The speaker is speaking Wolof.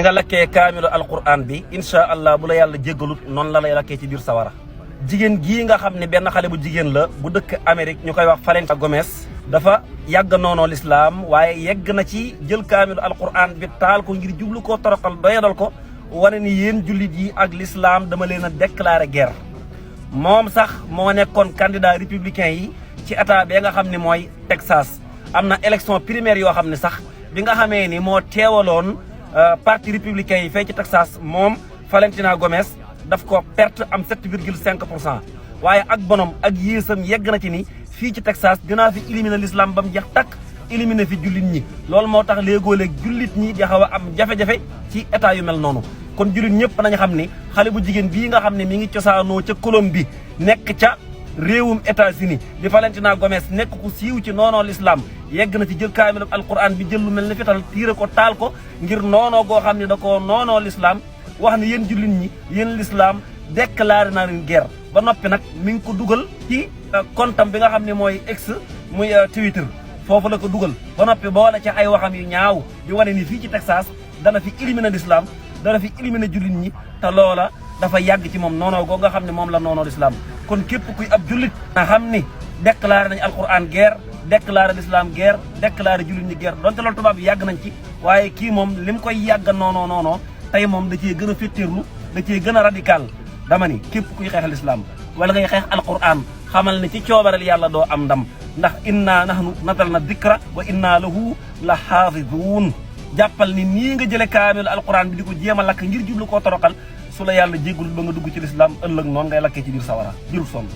nga lakkee kaamilu alquran bi incha allah bu la yàlla jéggalut noonu la lay lakkee ci biir sawara. jigéen gii nga xam ne benn xale bu jigéen la bu dëkk Amérique ñu koy wax Valentina Gomez dafa yàgg noonoo lislaam waaye yegg na ci jël kaamilu alquran bi taal ko ngir jublu koo toroxal doyadal ko wane ni yéen jullit yi ak lislaam dama leen a déclaré guerre. moom sax moo nekkoon candidat républicain yi ci état bi nga xam ne mooy Texas. am na élection primaire yoo xam ne sax bi nga xamee ni moo teewaloon parti républicain yi fee ci Texas moom Valentina Gomez daf ko perte am 7,5%. waaye ak bonom ak yéesam yegg na ci ni fii ci Texas dinaa fi éliminer l'islam ba mu jeex takk éliminer fi jullit ñi. loolu moo tax léegoo-léeg jullit ñi di xaw a am jafe-jafe ci état yu mel noonu. kon jullit ñëpp nañu xam ni xale bu jigéen bii nga xam ne mi ngi cosaanoo ca Colombie nekk ca réewum États-Unis di Valentina Gomez nekk ku siiw ci noonoo l'islam yegg na ci jël kaamilu alquran bi jël lu mel ni fital tiire ko taal ko ngir noonoo goo xam ne da ko noonoo l'islam wax ne yéen jullit ñi yéen l'islam déclaré naa leen guerre. ba noppi nag mi ngi ko dugal ci comptam bi nga xam ne mooy X muy Twitter foofu la ko dugal ba noppi boole ca ay waxam yu ñaaw di wane ni fii ci Texas dana fi éliminer l'islam dana fi éliminer jullit ñi te loola dafa yàgg ci moom noonoo goo nga xam ne moom la noonoo l'islam. kon képp kuy ab jullit nga xam ni déclaré nañ alquran guerre déclaré l'islam guerre déclaré jullit ñi guerre donte loolu tubaab bi yàgg nañ ci waaye kii moom li mu koy yàgga noonoo tey moom da cee gën a féttéerlu da cee gën a radical. dama ni képp kuy xeex l'islam wala ngay xeex alquran xamal ni ci coobareel yàlla doo am ndam ndax inna nahnu nazzalna dikra wa inna lahu la xaafizuun. jàppal ni nii nga jële kaamil alquran bi di ko jéem a lakk ngir jublu koo toroxal su la yàlla jéggul ba nga dugg ci l'islam ëllëg noonu ngay lakkee ci biir sawara jurul sonn.